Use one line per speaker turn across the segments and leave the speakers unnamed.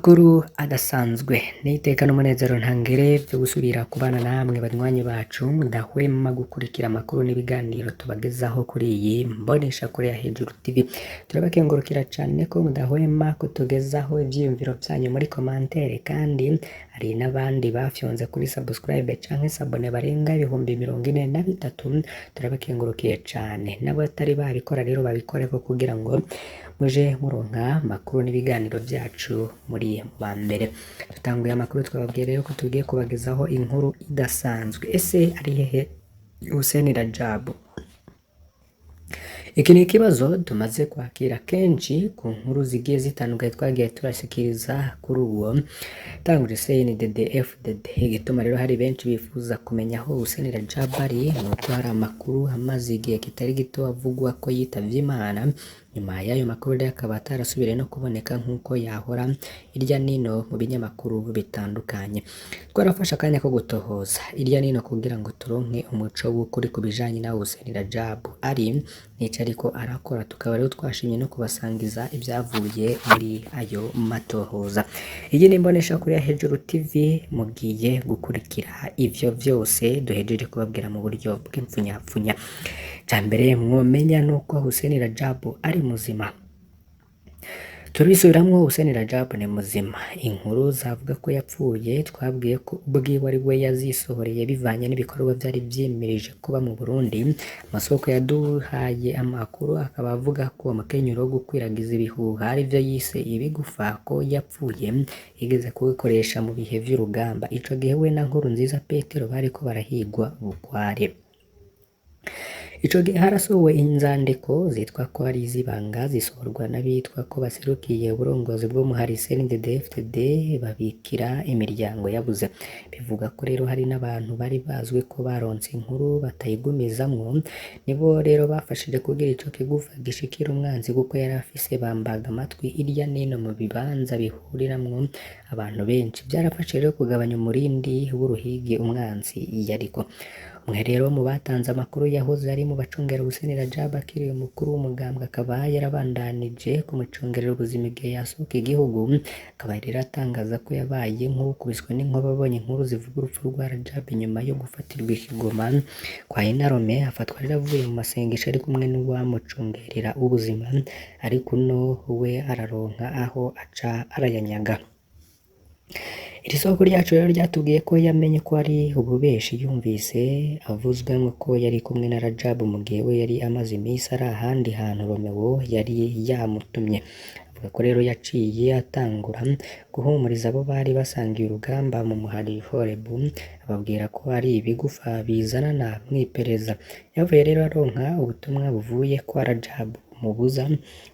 Amakuru adasanzwe n'iteka n'umunezero ntangere vyo gusubira kubana namwe banywanyi bacu mudahwema gukurikira amakuru n'ibiganiro tubagezaho kuri iyi mboneshakure ya Hejuru TV. Turabakengurukira cane ko mudahwema kutugezaho ivyiyumviro vyanyu muri commentaire, kandi hari n'abandi bafyonze kuri subscribe canke s'abonner barenga 43,000. Turabakengurukiye cane. N'abatari babikora rero babikoreko kugira ngo muje muronka amakuru n'ibiganiro vyacu muri ba mbere. Dutanguye amakuru, twababwiye rero ko tugiye kubagezaho inkuru idasanzwe. Ese ari hehe Hussein Rajabu? Iki ni ikibazo tumaze kwakira kenshi ku nkuru zigiye zitandukanye twagiye turashikiriza kuri uwo tanguje CNDD FDD. Igituma rero hari benshi bifuza kumenya aho Hussein Rajabu ari nuko hari amakuru amaze igihe kitari gito avugwa ko yitavye Imana. Nyuma y'ayo makuru rero akaba atarasubiriye no kuboneka nk'uko yahora irya nino mu binyamakuru bitandukanye. Twarafashe akanya ko gutohoza irya nino kugira ngo turonke umuco w'ukuri ku bijanye na Hussein Rajabu ari n'ico ariko arakora, tukaba rero twashimye no kubasangiza ibyavuye muri ayo matohoza. Iyi ni imboneshakure ya Hejuru TV, mugiye gukurikira ivyo vyose duhejeje kubabwira mu buryo bw'impfunyapfunya. Ica mbere mwomenya nuko Hussein Rajabu ari muzima. Turabisubiramwo, Hussein Rajabu ni muzima. Inkuru zavuga ko yapfuye twabwiye ko ubwiwe ari we yazisohoreye bivanye n'ibikorwa vyari vyimirije kuba mu Burundi. Amasoko yaduhaye amakuru akaba avuga ko umukenyuro wo gukwiragiza ibihuha arivyo yise ibigufa ko yapfuye yigeze kuwukoresha mu bihe vy'urugamba. Ico gihe we na Nkurunziza Petero bariko barahigwa bukware. Ico gihe harasohowe inzandiko zitwa ko ari iz'ibanga, zisohorwa n'abitwa ko baserukiye uburongozi bw'umuhari CNDD-FDD, babikira imiryango yabuze. Bivuga ko rero hari n'abantu bari bazwi ko baronse inkuru batayigumizamwo, nibo rero bafashije kugira ico kigufa gishikira umwanzi, kuko yari afise bambaga amatwi irya nino mu bibanza bihuriramwo abantu benshi. Vyarafashe rero kugabanya umurindi w'uruhigi umwanzi yariko. Umwe rero mu batanze amakuru yahoze ari mu bacungera Hussein Rajabu akiri umukuru w'umugambwe, akaba yarabandanije kumucungerera ubuzima igihe yasohoka igihugu, akaba rero atangaza ko yabaye nk'uwukubiswe n'inkuba abonye inkuru zivuga urupfu rwa Rajabu nyuma yo gufatirwa i Kigoma kwa Inarome. Afatwa rero avuye mu masengesho ari kumwe n'uwamucungerera ubuzima, ariko uno we araronka aho aca arayanyaga. Iri soko ryacu rero ryatubwiye ko yamenye ko ari ububeshi yumvise avuzwemwo ko yari kumwe na Rajabu mu gihe we yari amaze imisi ari ahandi hantu Romeo yari yamutumye. Avuga ko rero yaciye atangura guhumuriza abo bari basangiye urugamba mu muhari Horebu, ababwira ko ari ibigufa bizanana mw'iperereza. Yavuye rero aronka ubutumwa buvuye kwa Rajabu bumubuza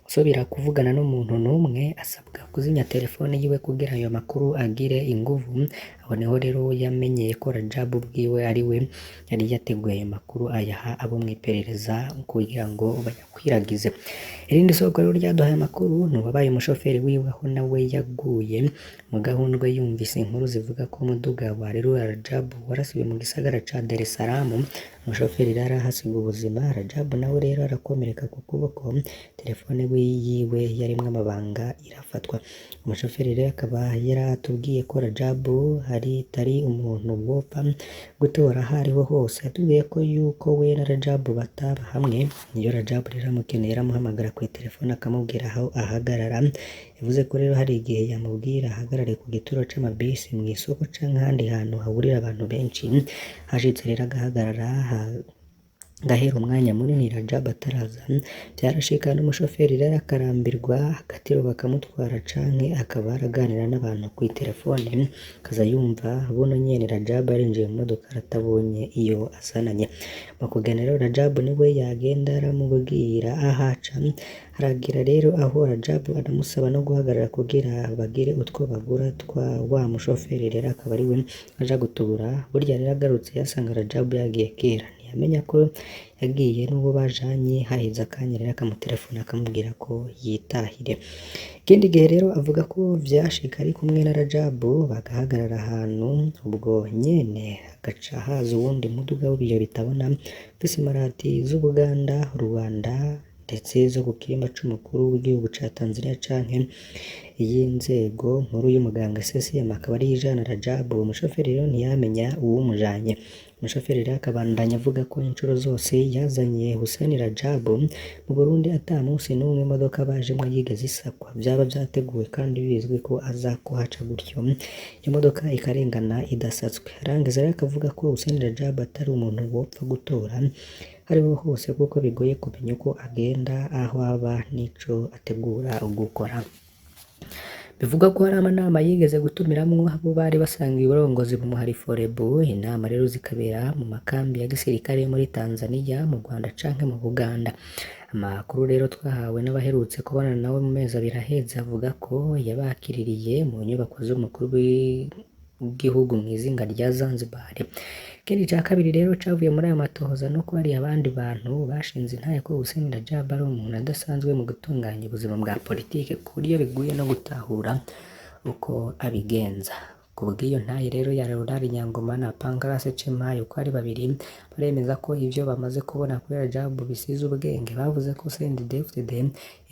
gusubira kuvugana n'umuntu n'umwe, asabwa kuzimya telefone yiwe kugira ayo makuru agire inguvu. Aho niho rero yamenyeye ko Rajabu ubwiwe ari we yari yateguye ayo makuru ayaha abo mw'iperereza kugira ngo bayakwiragize. Irindi soko rero ryaduhaye amakuru ni uwabaye umushoferi wiwe, aho nawe yaguye mu gahundwe yumvise inkuru zivuga ko umuduga wa Areruya Rajabu warasiwe mu gisagara ca Dar es Salaam. Umushoferi rero arahasiga ubuzima, Rajabu nawe rero arakomereka ku kuboko, telefone yiwe yarimwo amabanga irafatwa. Umushoferi rero akaba yaratubwiye ko Rajabu hari tari umuntu wopfa gutora aho ariho hose. Yatubwiye ko yuko we na Rajabu bataba hamwe, iyo Rajabu rero amukeneye aramuhamagara kuri telefone akamubwira aho ahagarara. Yavuze ko rero hari igihe yamubwira ahagarare ku gituro c'amabisi, mw'isoko canke ahandi hantu hahurira abantu benshi, hashitse rero agahagarara gahera umwanya munini Rajabu ataraza. Vyarashika n'umushoferi rero akarambirwa, agatiro bakamutwara canke akaba araganira n'abantu kw'iterefone, akaza yumva buno nyene Rajabu arinjiye mu modoka atabonye iyo azananye. Mu kugenda rero Rajabu niwe yagenda aramubwira aho aca. Haragira rero aho Rajabu aramusaba no guhagarara kugira bagire utwo bagura twa wa mushoferi, rero akaba ariwe aja gutubura. Burya rero agarutse yasanga Rajabu yagiye kera, ntiyamenya ko yagiye n'uwo bajanye. Haheze akanya rero akamutelefona akamubwira ko yitahire. Ikindi gihe rero avuga ko vyashika ari kumwe na Rajabu bagahagarara ahantu, ubwo nyene hagaca haza uwundi muduga w'ibiyo bitabona ufise imparati z'Ubuganda, Rwanda. ndetse zo ku kirimba c'umukuru w'igihugu ca Tanzania canke iy'inzego nkuru y'umuganga CCM akaba ariyo ijana Rajabu. Uwo mushoferi rero ntiyamenya uwumujanye. Umushoferi rero akabandanya avuga ko incuro zose yazanye Hussein Rajabu mu Burundi ata munsi n'umwe imodoka bajemwo yigeze isakwa, vyaba vyateguwe kandi bizwi ko aza kuhaca gutyo iyo modoka ikarengana idasatswe. Arangiza rero akavuga ko Hussein Rajabu atari umuntu wopfa gutora ariho hose kuko bigoye kumenya uko agenda, aho aba n'ico ategura gukora. Bivugwa ko hari amanama yigeze gutumiramwo abo bari basangiye uburongozi mu muhari Forebu, inama rero zikabera mu makambi ya gisirikare yo muri Tanzania, mu Rwanda canke mu Buganda. Amakuru rero twahawe n'abaherutse kubonana nawe mu mezi abiri aheze avuga ko yabakiririye mu nyubako z'umukuru w'igihugu mw'izinga rya Zanzibar. Ikindi ca kabiri rero cavuye muri ayo matohoza nuko hari abandi bantu bashinze intahe ko Hussein Rajab ari umuntu adasanzwe mu gutunganya ubuzima bwa politike ku buryo bigoye no gutahura uko abigenza. Ku bw'iyo ntahe rero ya Leonard Nyangoma na Pancras Chimai uko ari babiri baremeza ko ivyo bamaze kubona kuri Rajab bisize ubwenge. Bavuze ko CNDD-FDD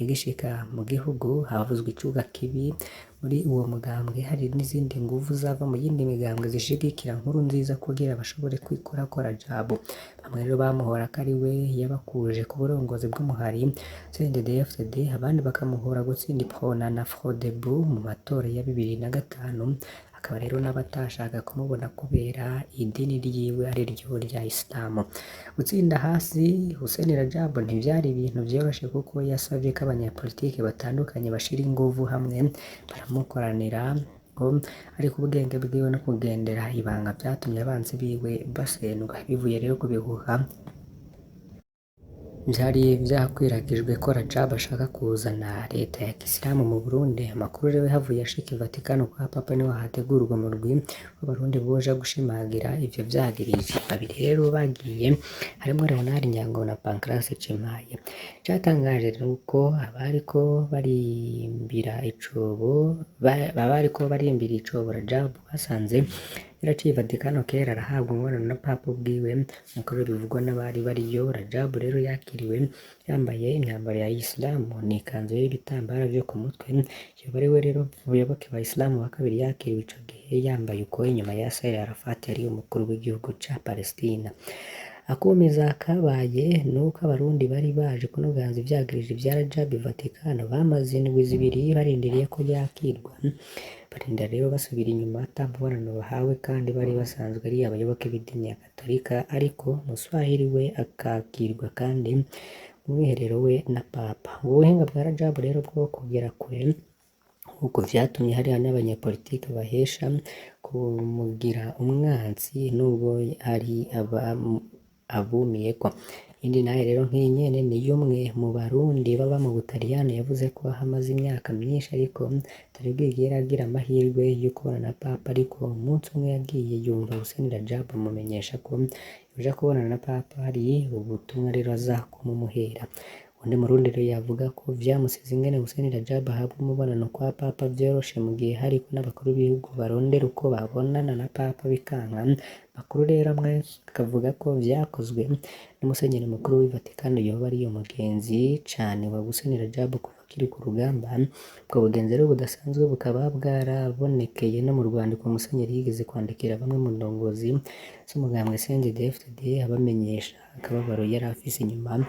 igishika mu gihugu havuzwe icuka kibi muri uwo mugambwe, hari n'izindi nguvu zava mu yindi migambwe zishigikira Nkurunziza kugira bashobore kwikorako Rajabu. Bamwe rero bamuhora ko ari we yabakuje ku burongozi bw'umuhari CNDD-FDD, abandi bakamuhora gutsinda Iprona na Frodebu mu matora ya 2005, akaba rero n'abatashaka kumubona kubera idini ryiwe ari ryo rya Isilamu. Gutsinda hasi Hussein Rajab ntivyari ibintu vyoroshe kuko yasavye ko abanyapolitike batandukanye bashira inguvu hamwe baramukoranira ko ariko ubwenge bwiwe no kugendera ibanga vyatumye abansi biwe basendwa. Bivuye rero ku bihuha vyari vyakwiragijwe ko Rajab ashaka kuzana leta ya kisilamu mu Burundi. Amakuru rero yahavuye ashika i Vatikano kwa Papa niho hategurwa umurwi w'abarundi boja gushimangira ivyo vyagirije. Babiri rero bagiye harimwo Leonard Nyango na Pancras Chimai. Icatangaje nuko abariko barimbira icobo abariko barimbira icobo Rajab basanze yaraciye i Vatikano kera arahabwa umubonano na Papa ubwiwe, nkuko rero bivugwa n'abari bariyo. Rajab rero yakiriwe yambaye imyambaro ya Isilamu n'ikanzu y'ibitambara vyo ku mutwe, yoba ari we rero muyoboke wa Isilamu wa kabiri yakiriwe ico gihe yambaye uko inyuma ya Yasser Arafat yari umukuru w'igihugu ca Palestina. Akumiza kabaye nuko abarundi bari baje kunoganza ivyagirije vya Rajab i Vatikano bamaze indwi zibiri barindiriye ko yakirwa, barinda rero basubira inyuma ata mubonano bahawe kandi bari basanzwe ari abayoboke b'idini ya Katolika, ariko Muswahili we akakirwa kandi mu mwiherero we na Papa. Ubwo buhinga bwa Rajab rero bwo kugera kure nkuko vyatumye hariya n'abanyepolitike bahesha kumugira umwansi nubwo hari abumiyeko. Iyindi nayo rero nk'iyi nyene ni y'umwe mu Barundi baba mu Butaliyano yavuze ko ahamaze imyaka myinshi ariko atari bwigere agira amahirwe yo kubonana na Papa, ariko umunsi umwe yagiye yumva Hussein Rajab amumenyesha ko yoja kubonana na Papa hari ubutumwa rero aza kumumuhera. Uwundi murundi rero yavuga ko vyamusize ingene Hussein Rajab ahabwa umubonano kwa Papa vyoroshe mu gihe hariko n'abakuru b'ibihugu barondera uko babonana na Papa bikanka. Amakuru rero amwe akavuga ko vyakozwe n'umusenyeri mukuru w'i Vatikano yoba ari umugenzi cane wa Hussein Rajab kuva akiri ku rugamba. Ubwo bugenzi rero budasanzwe bukaba bwarabonekeye no mu rwandiko Musenyeri yigeze kwandikira bamwe mu ndongozi z'umugambwe CNDD-FDD abamenyesha akababaro yari afise inyuma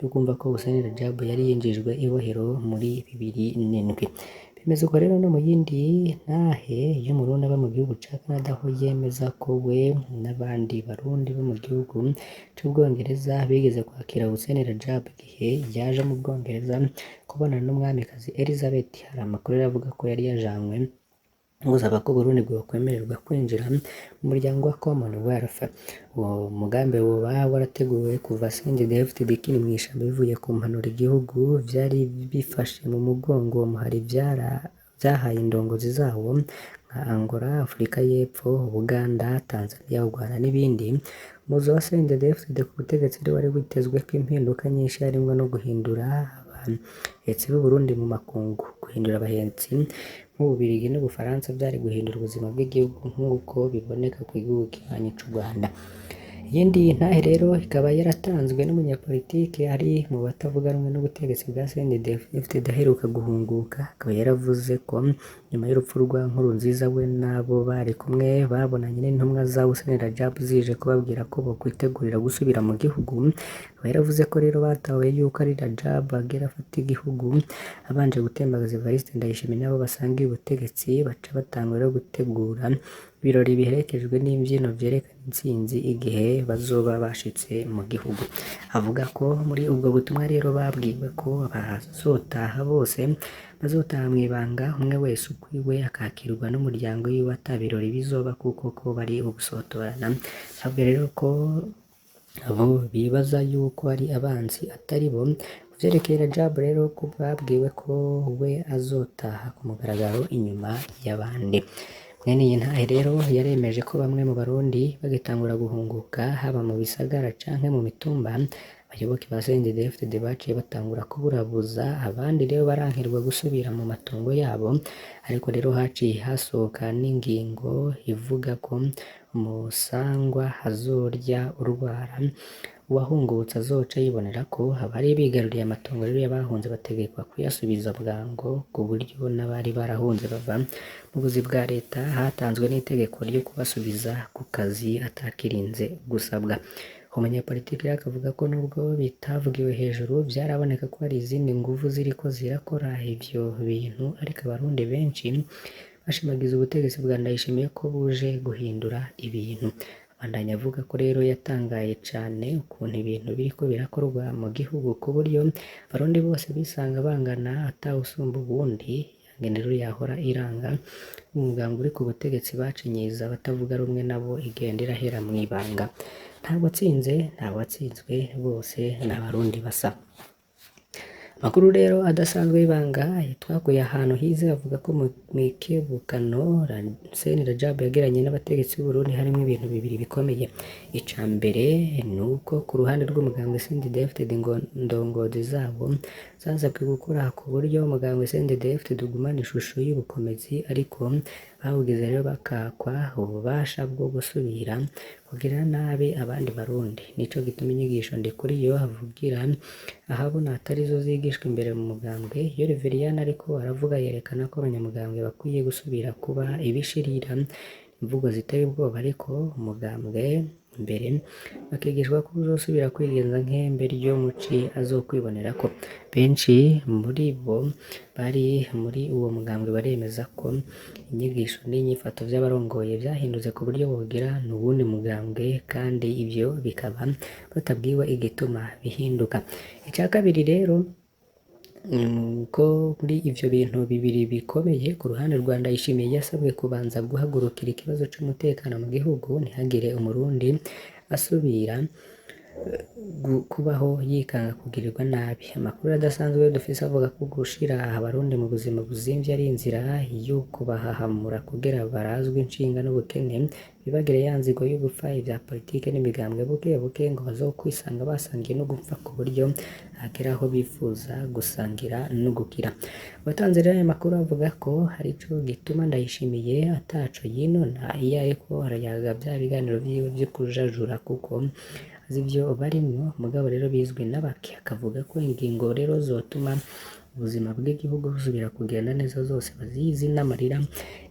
yo kumva ko Hussein Rajab yari yinjijwe ibohero muri 2007. Bimeze uko rero no mu yindi ntahe y'umurundi aba mu gihugu ca Canada aho yemeza ko we n'abandi barundi bo mu gihugu c'Ubwongereza bigeze kwakira Hussein Rajab igihe yaja mu Bwongereza kubonana n'umwamikazi Elizabeth. Hari amakuru rero avuga ko yari yajanywe gusaba ko Uburundi bwokwemererwa kwinjira mu muryango wa Commonwealth. Uwo mugambi woba warateguwe kuva CNDD-FDD ikiri mw'ishamba bivuye ku mpanuro igihugu vyari bifashe mu mugongo uwo muhari vyahaye indongozi zawo nka Angola, Afurika y'Epfo, Ubuganda, Tanzania, u Rwanda n'ibindi. Umuzo wa CNDD-FDD ku butegetsi rero wari witezweko impinduka nyinshi harimwo no guhindura abahetsi b'Uburundi mu makungu. Guhindura abahetsi nk'Ububirigi n'Ubufaransa vyari guhindura ubuzima bw'igihugu nk'uko biboneka ku gihugu kibanyi c'u Rwanda. Iyindi ntahe rero ikaba yaratanzwe n'umunyapolitike ari mu batavuga rumwe n'ubutegetsi bwa CNDD-FDD aheruka guhunguka, akaba yaravuze ko nyuma y'urupfu rwa Nkurunziza we n'abo bari kumwe babonanye n'intumwa za Hussein Rajab zije kubabwira ko bokwitegurira gusubira mu gihugu. Akaba yaravuze ko rero batahuye yuko ari Rajab agera afata igihugu abanje gutembagaza Evariste Ndayishimiye n'abo basangiye ubutegetsi, baca batangura rero gutegura ibirori biherekejwe n'imbyino vyerekana intsinzi igihe bazoba bashitse mu gihugu. Avuga ko muri ubwo butumwa rero babwiwe ko abazotaha bose bazotaha mw'ibanga, umwe wese ukwiwe akakirwa n'umuryango wiwe ata birori bizoba kuko ko bari ugusotorana. Avuga rero ko abo bibaza yuko ari abansi atari bo. Kuvyerekeye Rajab rero ko babwiwe ko we azotaha ku mugaragaro inyuma y'abandi. Mwene iyi ntahe rero yaremeje ko bamwe mu Barundi bagitangura guhunguka haba mu bisagara canke mu mitumba, abayoboke ba CNDD-FDD baciye batangura kuburabuza, abandi rero barankirwa gusubira mu matongo yabo, ariko rero haciye hasohoka n'ingingo ivuga ko umusangwa azorya urwara, uwahungutse azoca yibonera ko abari bigaruriye amatongo rero y'abahunze bategekwa kuyasubiza bwango, ku buryo n'abari barahunze bava mu buzi bwa leta hatanzwe n'itegeko ryo kubasubiza ku kazi atakirinze gusabwa. Umunyapolitiki rero akavuga ko nubwo bitavugiwe hejuru vyaraboneka ko hari izindi nguvu ziriko zirakora ivyo bintu, ariko Abarundi benshi bashimagiza ubutegetsi bwa Ndayishimiye ko buje guhindura ibintu. Abandanya avuga ko rero yatangaye cane ukuntu ibintu biriko birakorwa mu gihugu, ku buryo Abarundi bose bisanga bangana atawusumba uwundi. Ingene rero yahora iranga umugambwe uri ku butegetsi bacinyiza abatavuga rumwe nabo igenda irahera mw'ibanga. Nta watsinze, nta watsinzwe, bose ni Abarundi basa. Amakuru rero adasanzwe y'ibanga twakuye ahantu hize avuga ko mw'ikebukano Hussein Rajab yagiranye n'abategetsi b'Uburundi harimwo ibintu bibiri bikomeye. Ica mbere ni uko ku ruhande rw'umugambwe CNDD-FDD ngo ndongozi zabo zasabwe gukora ku buryo umugambwe CNDD-FDD ugumana ishusho y'ubukomezi, ariko bawugize rero bakakwa ububasha bwo gusubira kugirira nabi abandi Barundi. Nico gituma inyigisho Ndikuriyo avugira ahabona atarizo zigishwa imbere mu mugambwe. Iyo Reveriyani ariko aravuga yerekana ko abanyamugambwe bakwiye gusubira kuba ibishirira, imvugo ziteye ubwoba, ariko umugambwe imbere bakigishwa ko uzosubira kwigenza nk'ihembe ryo muci azokwibonerako. Benshi muri bo bari muri uwo mugambwe baremeza ko inyigisho n'inyifato vy'abarongoye vyahindutse ku buryo bogira n'uwundi mugambwe, kandi ivyo bikaba batabwiwe igituma bihinduka. Ica kabiri rero ko muri ivyo bintu bibiri bikomeye, ku ruhande rwa Ndayishimiye yasabwe kubanza guhagurukira ikibazo c'umutekano mu gihugu, ntihagire Umurundi asubira kubaho yikanga kugirirwa nabi. Amakuru adasanzwe dufise avuga ko gushira Abarundi mu buzima buzimvye ari inzira yo kubahahamura kugira barazwe inshinga n'ubukene, bibagire ya nzigo yo gupfa ivya politike n'imigambwe buke buke, ngo bazokwisanga basangiye no gupfa ku buryo hagera aho bifuza gusangira no gukira. Uwatanze rero ayo makuru avuga ko arico gituma Ndayishimiye ataco yinona iyo ariko arayaga vya biganiro vyiwe vyo kujajura, kuko azi ivyo barimwo, mugabo rero bizwi n'abake. Akavuga ko ingingo rero zotuma ubuzima bw'igihugu busubira kugenda neza zose bazizi n'amarira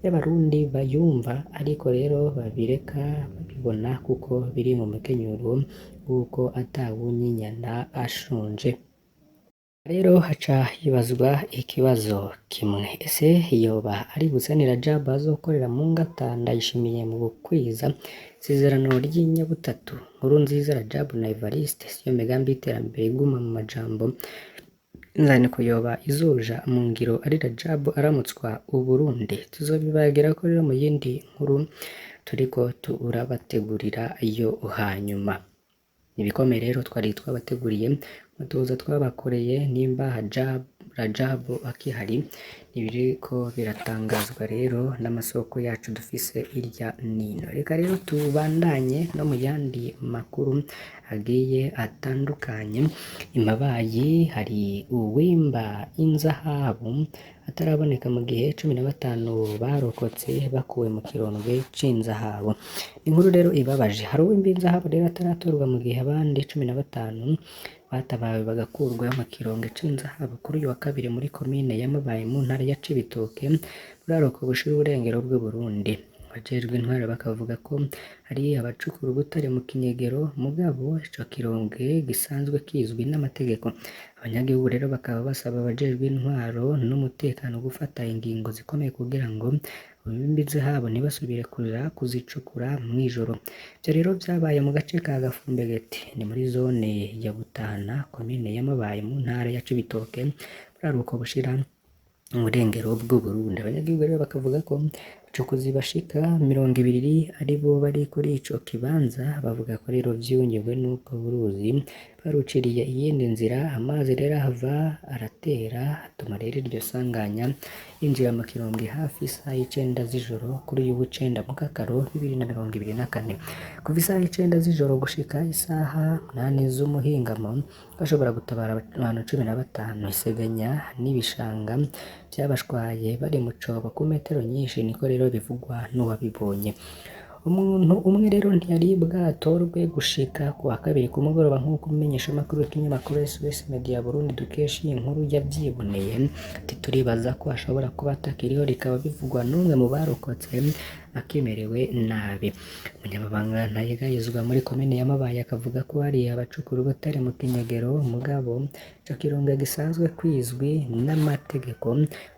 y'Abarundi bayumva, ariko rero babireka babibona kuko biri mu mukenyuro w'uko atawunyinyana ashonje. Rero haca hibazwa ikibazo kimwe: ese yoba ari Hussein Rajab azokorera mu ngata Ndayishimiye mu gukwiza isezerano ry'inyabutatu Nkurunziza, Rajab na Evariste? Siyo migambi y'iterambere iguma mu majambo, inzandiko yoba izoja mu ngiro ari Rajab aramutswa Uburundi? Tuzobibagirako rero mu yindi nkuru turiko turabategurira yo hanyuma. Ibikomeye rero twari twabateguriye, amatohoza twabakoreye, nimba Rajab akihari Ibiriko biratangazwa rero n'amasoko yacu dufise irya nino. Reka rero tubandanye no mu yandi makuru agiye atandukanye. Imabayi hari uwimba inzahabu ataraboneka mu gihe 15 barokotse bakuwe mu kirondwe c'inzahabu. Inkuru rero ibabaje, hari uwimba inzahabu rero ataratorwa mu gihe abandi 15 batabawe bagakurwa mu kirondwe c'inzahabu kuri uyu wa kabiri muri komine ya Mabayi mu ntara ya Cibitoke, buraruko bushira uburengero bw'Uburundi. Abajejwe intwaro bakavuga ko hari abacukura ubutare mu kinyegero, mugabo ico kirondwe gisanzwe kizwi n'amategeko. Abanyagihugu rero bakaba basaba abajejwe intwaro n'umutekano gufata ingingo zikomeye kugira ngo abimba inzahabu ntibasubire kuja kuzicukura mw'ijoro. Ivyo rero vyabaye mu gace ka Gafumbegeti, ni muri zone ya Butahana, komine ya Mabayi mu ntara ya Cibitoke, buraruko bushira uburengero bw'Uburundi. Abanyagihugu rero bakavuga ko abacukuzi bashika 20 aribo bari kuri ico kibanza, bavuga ko rero vyunyewe n'ubwo buruzi baruciriye iyindi nzira, amazi rero ahava aratera, atuma rero iryo sanganya yinjira mu kirombe hafi isaha 9 z'ijoro kuri uyu w'icenda Mukakaro 2024. Kuva isaha 9 z'ijoro gushika isaha 8 z'umuhingamo bashobora gutabara abantu 15. Isegenya n'ibishanga vyabashwaye bari mu cobo ku metero nyinshi, niko rero bivugwa n'uwabibonye. Umuntu umwe rero ntiyari bwatorwe gushika ku wa kabiri ku mugoroba nk'uko umumenyeshamakuru w'ikinyamakuru SOS Media Burundi dukesha iyi nkuru yavyiboneye. Ati turibaza ko ashobora kuba atakiriho, rikaba bivugwa n'umwe mu barokotse akimerewe nabi. Umunyamabanga ntayegayezwa muri komine ya Mabayi akavuga ko hari abacukura ubutare mu kinyegero, mugabo ico kirondwe gisanzwe kwizwi n'amategeko.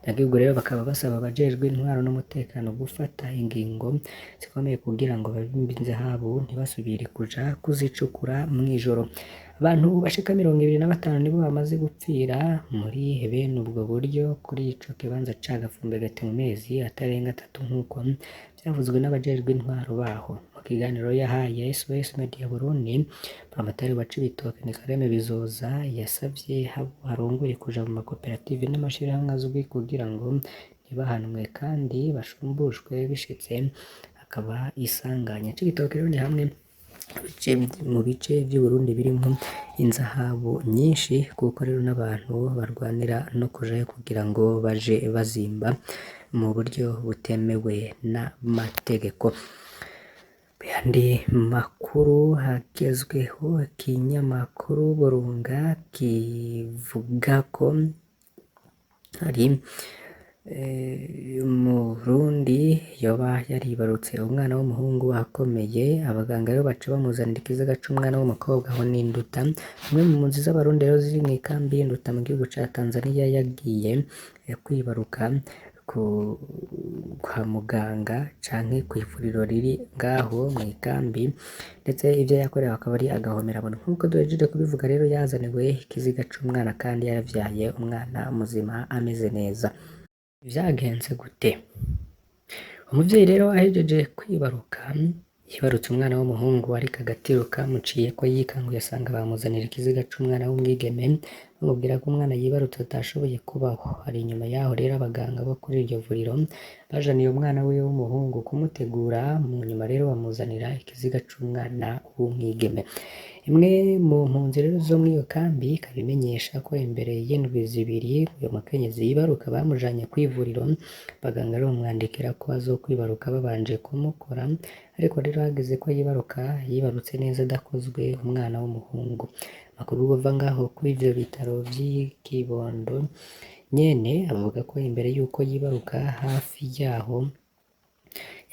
Abanyagihugu rero bakaba basaba abajejwe intwaro n'umutekano gufata ingingo zikomeye kugira ngo abimba inzahabu ntibasubire kuja kuzicukura mw'ijoro. Abantu bashika 25 nibo bamaze gupfira muri bene ubwo buryo kuri ico kibanza ca Gafumbegeti mu mezi atarenga 3 nk'uko vyavuzwe n'abajejwe intwaro baho. Mu kiganiro yahaye SOS Media Burundi, Buramatari wa Cibitoke Nikareme Bizoza yasavye abo arongoye kuja mu makoperative n'amashirahamwe azwi kugira ngo ntibahanwe kandi bashumbushwe bishitse akaba isanganya. Cibitoke rero ni hamwe mu bice vy'Uburundi birimwo inzahabu nyinshi, kuko rero n'abantu barwanira no kujayo kugira ngo baje bazimba mu buryo butemewe n'amategeko. Yandi makuru agezweho, ikinyamakuru Burunga kivuga ko hari Umurundi yoba yaribarutse umwana w'umuhungu akomeye, abaganga rero baca bamuzanira ikiziga c'umwana w'umukobwa aho n'induta. Umwe mu mpunzi z'abarundi rero ziri mw'ikambi y'Induta mu gihugu ca Tanzania yagiye kwibaruka kwa muganga canke kw'ivuriro riri ngaho mw'ikambi, ndetse ivyo yakorewe akaba ari agahomerabunwa. Nkuko duhejeje kubivuga rero yazaniwe ikiziga c'umwana kandi yaravyaye umwana muzima ameze neza. Vyagenze gute? Umuvyeyi rero ahejeje kwibaruka, yibarutse umwana w'umuhungu, ariko agatiro kamuciyeko yikanguye asanga bamuzanira ikiziga c'umwana w'umwigeme, bamubwira ko umwana yibarutse atashoboye kubaho. Hari inyuma yaho rero abaganga bo kuri iryo vuriro bajaniye umwana wiwe w'umuhungu kumutegura, mu nyuma rero bamuzanira ikiziga c'umwana w'umwigeme. Imwe mu mpunzi rero zo mw'iyo kambi ikaba imenyesha ko imbere y'indwi 2 uyo mukenyezi yibaruka bamujanye kw'ivuriro, abaganga rero bamwandikira ko azokwibaruka babanje kumukora, ariko rero hageze ko yibaruka yibarutse neza adakozwe umwana w'umuhungu. Amakuru ava ngaho kuri ivyo bitaro vy'i Kibondo nyene avuga ko imbere yuko yibaruka hafi yaho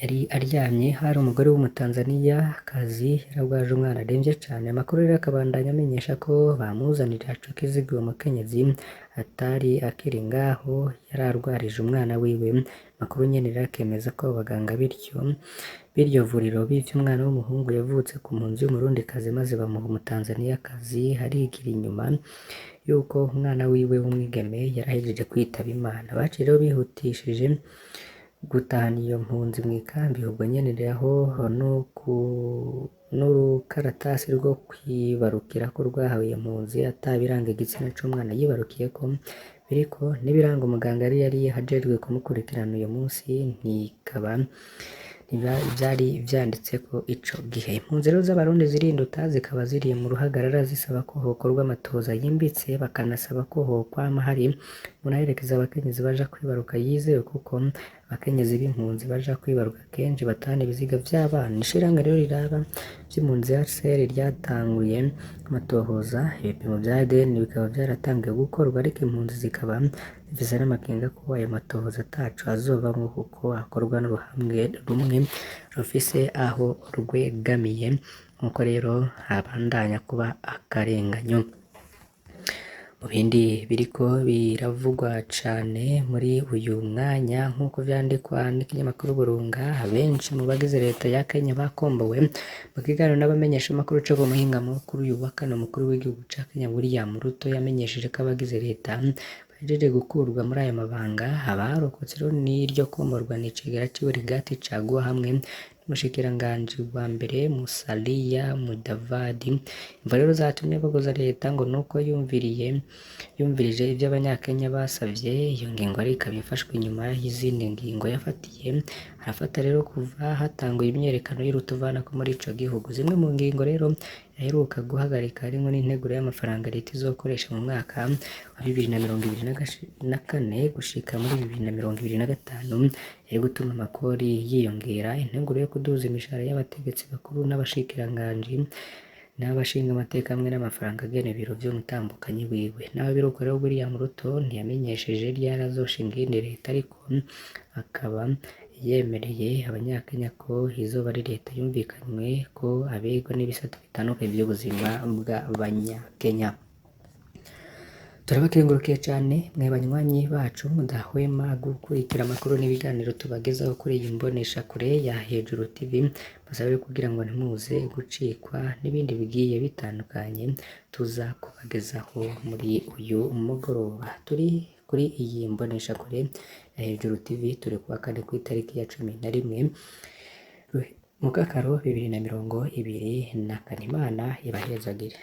yari aryamye hari umugore w'umutanzaniya kazi yaragwaje umwana aremvye cane. Amakuru rero akabandanya amenyesha ko bamuzanira ico kiziga uwo mukenyezi atari akiri ngaho yararwarije umwana wiwe. Amakuru nyene rero akemeza ko abaganga bityo b'iryo vuriro bivye umwana w'umuhungu yavutse ku mpunzi y'umurundikazi maze bamuha umutanzaniyakazi, harigira inyuma yuko umwana wiwe w'umwigeme yarahejeje kwitaba Imana. Baciye rero bihutishije gutahana iyo mpunzi mw'ikambi, ubwo nyene aho n'urukaratasi rwo kwibarukirako rwahawe iyo mpunzi atabiranga igitsina c'umwana yibarukiyeko, Biriko n'ibiranga umuganga yari ajejwe kumukurikirana uyu munsi ntikaba vyari vyanditseko ico gihe. Impunzi rero z'Abarundi zirinduta zikaba ziri mu ruhagarara zisaba ko hokorwa amatohoza yimbitse, bakanasaba ko hokwama hari umuntu aherekeza abakenyezi baja kwibaruka yizewe, kuko abakenyezi b'impunzi baja kwibaruka kenshi batahana ibiziga vy'abana. Ishirahamwe rero riraba ivy'impunzi HCR ryatanguye amatohoza, ibipimo vya ADN bikaba vyaratanguye gukorwa, ariko impunzi zikaba zifise n'amakenga ko ayo matohoza ataco azovamwo kuko akorwa n'uruhande rumwe rufise aho rwegamiye, nkuko rero habandanya kuba akarenganyo. Mu bindi biriko biravugwa cane muri uyu mwanya, nk'uko vyandikwa n'ikinyamakuru Burunga, benshi mu bagize leta ya Kenya bakombowe. Mu kiganiro n'abamenyeshamakuru co ku muhingamo kuri uyu wa kane, umukuru w'igihugu ca Kenya William Ruto yamenyesheje ko abagize leta bahejeje gukurwa muri ayo mabanga. Abarokotse rero n'iryo komborwa ni icegera ciwe Rigathi Gachagua hamwe n'umushikiranganji wa mbere Musalia Mudavadi. Imvo rero zatumye bagoza leta ngo nuko yumvirije ivyo abanyakenya basavye. Iyo ngingo ariko ikaba ifashwe inyuma y'izindi ngingo yafatiye arafata rero kuva hatanguye imyiyerekano y'urutuvanako muri ico gihugu. Zimwe mu ngingo rero yaheruka guhagarika harimwo n'integuro y'amafaranga leta izokoresha mu mwaka wa 2024 gushika muri 2025 yari gutuma amakori yiyongera, integuro yo kuduza imishahara y'abategetsi bakuru n'abashikiranganji n'abashingamateka hamwe n'amafaranga agenewe ibiro vy'umutambukanyi wiwe. Naho biruko rero, William Ruto ntiyamenyesheje ryari azoshinga iyindi leta, ariko akaba yemereye abanyakenya ko izoba ari leta yumvikanywe ko abegwa n'ibisata bitandukanye vy'ubuzima bw'abanyakenya. Turabakengurukiye cane mwe banywanyi bacu mudahwema gukurikira amakuru n'ibiganiro tubagezaho kuri iyi mboneshakure ya Hejuru TV. Basabe kugira ngo ntimuze gucikwa n'ibindi bigiye bitandukanye tuza kubagezaho muri uyu mugoroba. Turi kuri iyi mboneshakure ya Hejuru TV, turi kuwa kane ku itariki ya 11 Mukakaro 2024. Imana ibahezagire.